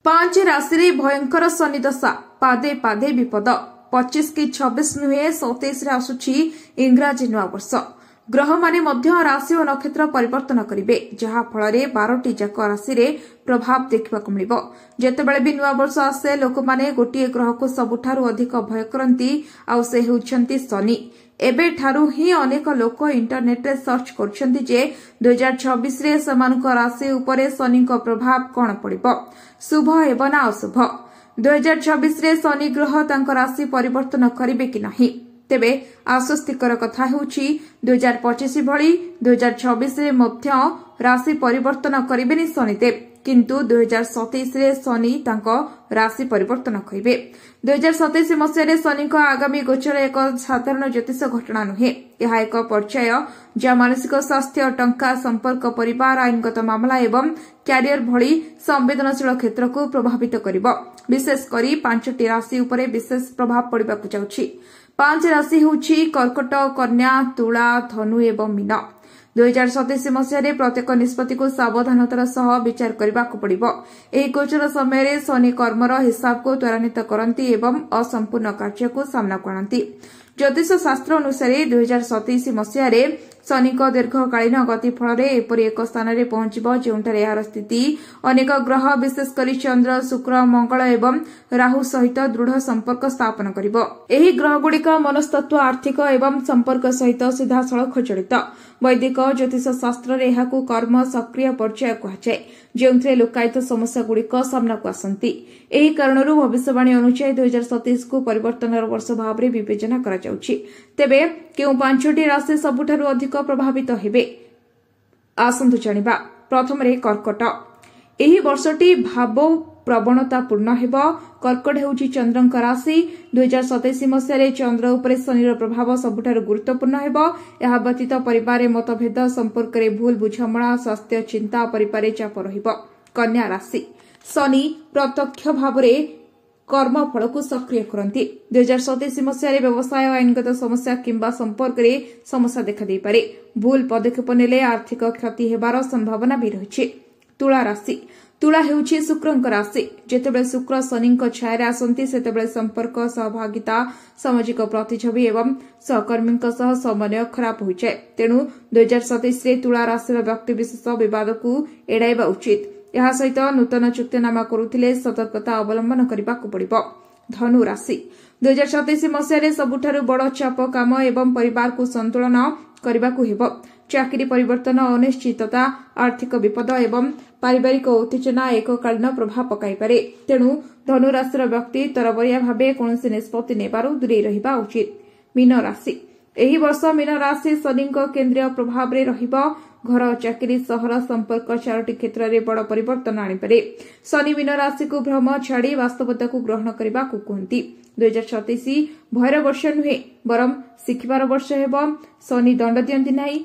ପାଞ୍ଚ ରାଶିରେ ଭୟଙ୍କର ଶନିଦଶା, ପାଦେ ପାଦେ ବିପଦ। 25 କି 26 ନୁହେଁ, 27ରେ ଆସୁଛି ଇଂରାଜୀ ନୂଆବର୍ଷ। ଗ୍ରହମାନେ ମଧ୍ୟ ରାଶି ଓ ନକ୍ଷତ୍ର ପରିବର୍ତ୍ତନ କରିବେ, ଯାହା ଫଳରେ 12ଟି ଯାକ ରାଶିରେ ପ୍ରଭାବ ଦେଖିବାକୁ ମିଳିବ। ଯେତେବେଳେ ବି ନୂଆବର୍ଷ ଆସେ, ଲୋକମାନେ ଗୋଟିଏ ଗ୍ରହକୁ ସବୁଠାରୁ ଅଧିକ ଭୟ କରନ୍ତି, ଆଉ ସେ ହେଉଛନ୍ତି ଶନି। ଏବେଠାରୁ ହିଁ ଅନେକ ଲୋକ ଇଣ୍ଟରନେଟ୍ରେ ସର୍ଚ୍ଚ କରୁଛନ୍ତି ଯେ 2026ରେ ସେମାନଙ୍କ ରାଶି ଉପରେ ଶନିଙ୍କ ପ୍ରଭାବ କଣ ପଡ଼ିବ, ଶୁଭ ହେବ ନା ଅଶୁଭ, 2026ରେ ଶନି ଗ୍ରହ ତାଙ୍କ ରାଶି ପରିବର୍ତ୍ତନ କରିବେ କି ନାହିଁ। ତେବେ ଆଶ୍ୱସ୍ତିକର କଥା ହେଉଛି, 2025 ଭଳି 2026ରେ ମଧ୍ୟ ରାଶି ପରିବର୍ତ୍ତନ କରିବେନି ଶନିଦେବ, କିନ୍ତୁ 2027ରେ ଶନି ତାଙ୍କ ରାଶି ପରିବର୍ତ୍ତନ କରିବେ। 2027 ମସିହାରେ ଶନିଙ୍କ ଆଗାମୀ ଗୋଚର ଏକ ସାଧାରଣ ଜ୍ୟୋତିଷ ଘଟଣା ନୁହେଁ। ଏହା ଏକ ପର୍ଯ୍ୟାୟ ଯାହା ମାନସିକ ସ୍ୱାସ୍ଥ୍ୟ, ଟଙ୍କା, ସମ୍ପର୍କ, ପରିବାର, ଆଇନଗତ ମାମଲା ଏବଂ କ୍ୟାରିୟର ଭଳି ସମ୍ବେଦନଶୀଳ କ୍ଷେତ୍ରକୁ ପ୍ରଭାବିତ କରିବ। ବିଶେଷ କରି ପାଞ୍ଚଟି ରାଶି ଉପରେ ବିଶେଷ ପ୍ରଭାବ ପଡ଼ିବାକୁ ଯାଉଛି। ପାଞ୍ଚ ରାଶି ହେଉଛି କର୍କଟ, କନ୍ୟା, ତୁଳା, ଧନୁ ଏବଂ ମୀନ। 2027 ମସିହାରେ ପ୍ରତ୍ୟେକ ନିଷ୍ପତ୍ତିକୁ ସାବଧାନତାର ସହ ବିଚାର କରିବାକୁ ପଡ଼ିବ। ଏହି ଗୋଚର ସମୟରେ ଶନି କର୍ମର ହିସାବକୁ ତ୍ୱରାନ୍ୱିତ କରନ୍ତି ଏବଂ ଅସମ୍ପୂର୍ଣ୍ଣ କାର୍ଯ୍ୟକୁ ସାମ୍ନାକୁ ଆଣନ୍ତି। ଜ୍ୟୋତିଷ ଶାସ୍ତ୍ର ଅନୁସାରେ 2027 ମସିହାରେ ଶନିଙ୍କ ଦୀର୍ଘକାଳୀନ ଗତି ଫଳରେ ଏପରି ଏକ ସ୍ଥାନରେ ପହଞ୍ଚିବ, ଯେଉଁଠାରେ ଏହାର ସ୍ଥିତି ଅନେକ ଗ୍ରହ, ବିଶେଷ କରି ଚନ୍ଦ୍ର, ଶୁକ୍ର, ମଙ୍ଗଳ ଏବଂ ରାହୁ ସହିତ ଦୃଢ଼ ସମ୍ପର୍କ ସ୍ଥାପନ କରିବ। ଏହି ଗ୍ରହଗୁଡ଼ିକ ମନସ୍ତତ୍ତ୍ୱ, ଆର୍ଥିକ ଏବଂ ସମ୍ପର୍କ ସହିତ ସିଧାସଳଖ ଜଡ଼ିତ। ବୈଦିକ ଜ୍ୟୋତିଷ ଶାସ୍ତ୍ରରେ ଏହାକୁ କର୍ମ ସକ୍ରିୟ ପର୍ଯ୍ୟାୟ କୁହାଯାଏ, ଯେଉଁଥିରେ ଲୁକ୍କାୟିତ ସମସ୍ୟାଗୁଡ଼ିକ ସାମ୍ନାକୁ ଆସନ୍ତି। ଏହି କାରଣରୁ ଭବିଷ୍ୟବାଣୀ ଅନୁଯାୟୀ 2027କୁ ପରିବର୍ତ୍ତନର ବର୍ଷ ଭାବରେ ବିବେଚନା କରାଯାଉଛି। ତେବେ କେଉଁ ପାଞ୍ଚଟି ରାଶି ସବୁଠାରୁ ଅଧିକ ପ୍ରଭାବିତ ହେବେ, ଆସନ୍ତୁ ଜାଣିବା। ପ୍ରଥମରେ କର୍କଟ। ଏହି ବର୍ଷଟି ଭାବ ପ୍ରବଣତାପୂର୍ଣ୍ଣ ହେବ। କର୍କଟ ହେଉଛି ଚନ୍ଦ୍ରଙ୍କ ରାଶି। 2027 ମସିହାରେ ଚନ୍ଦ୍ର ଉପରେ ଶନିର ପ୍ରଭାବ ସବୁଠାରୁ ଗୁରୁତ୍ୱପୂର୍ଣ୍ଣ ହେବ। ଏହା ବ୍ୟତୀତ ପରିବାରରେ ମତଭେଦ, ସମ୍ପର୍କରେ ଭୁଲ ବୁଝାମଣା, ସ୍ୱାସ୍ଥ୍ୟ ଚିନ୍ତା, ପରିବାରରେ ଚାପ ରହିବ। କନ୍ୟା ରାଶି। ଶନି ପ୍ରତ୍ୟକ୍ଷ ଭାବରେ କର୍ମଫଳକୁ ସକ୍ରିୟ କରନ୍ତି। 2027 ମସିହାରେ ବ୍ୟବସାୟ, ଆଇନଗତ ସମସ୍ୟା କିମ୍ବା ସମ୍ପର୍କରେ ସମସ୍ୟା ଦେଖାଦେଇପାରେ। ଭୁଲ ପଦକ୍ଷେପ ନେଲେ ଆର୍ଥିକ କ୍ଷତି ହେବାର ସମ୍ଭାବନା ବି ରହିଛି। ତୁଳା ରାଶି। ତୁଳା ହେଉଛି ଶୁକ୍ରଙ୍କ ରାଶି। ଯେତେବେଳେ ଶୁକ୍ର ଶନିଙ୍କ ଛାୟାରେ ଆସନ୍ତି, ସେତେବେଳେ ସମ୍ପର୍କ, ସହଭାଗିତା, ସାମାଜିକ ପ୍ରତିଛବି ଏବଂ ସହକର୍ମୀଙ୍କ ସହ ସମନ୍ୱୟ ଖରାପ ହୋଇଯାଏ। ତେଣୁ 2027ରେ ତୁଳା ରାଶିର ବ୍ୟକ୍ତିବିଶେଷ ବିବାଦକୁ ଏଡ଼ାଇବା ଉଚିତ। ଏହା ସହିତ ନୂତନ ଚୁକ୍ତିନାମା କରୁଥିଲେ ସତର୍କତା ଅବଲମ୍ବନ କରିବାକୁ ପଡ଼ିବ। ଧନୁ ରାଶି। 2027 ମସିହାରେ ସବୁଠାରୁ ବଡ଼ ଚାପ କାମ ଏବଂ ପରିବାରକୁ ସନ୍ତୁଳନ କରିବାକୁ ହେବ। ଚାକିରି ପରିବର୍ତ୍ତନ, ଅନିଶ୍ଚିତତା, ଆର୍ଥିକ ବିପଦ ଏବଂ ପାରିବାରିକ ଉତ୍ତେଜନା ଏକକାଳୀନ ପ୍ରଭାବ ପକାଇପାରେ। ତେଣୁ ଧନୁ ରାଶିର ବ୍ୟକ୍ତି ତରବରିଆ ଭାବେ କୌଣସି ନିଷ୍ପତ୍ତି ନେବାରୁ ଦୂରେଇ ରହିବା ଉଚିତ। ମୀନ ରାଶି। ଏହି ବର୍ଷ ମୀନ ରାଶି ଶନିଙ୍କ କେନ୍ଦ୍ରୀୟ ପ୍ରଭାବରେ ରହିବ। ଘର, ଚାକିରି, ସହର, ସମ୍ପର୍କ ଚାରୋଟି କ୍ଷେତ୍ରରେ ବଡ଼ ପରିବର୍ତ୍ତନ ଆଣିପାରେ। ଶନି ମୀନ ରାଶିକୁ ଭ୍ରମ ଛାଡ଼ି ବାସ୍ତବତାକୁ ଗ୍ରହଣ କରିବାକୁ କୁହନ୍ତି। 2027 ଭୟର ବର୍ଷ ନୁହେଁ, ବରଂ ଶିଖିବାର ବର୍ଷ ହେବ। ଶନି ଦଣ୍ଡ ଦିଅନ୍ତି ନାହିଁ,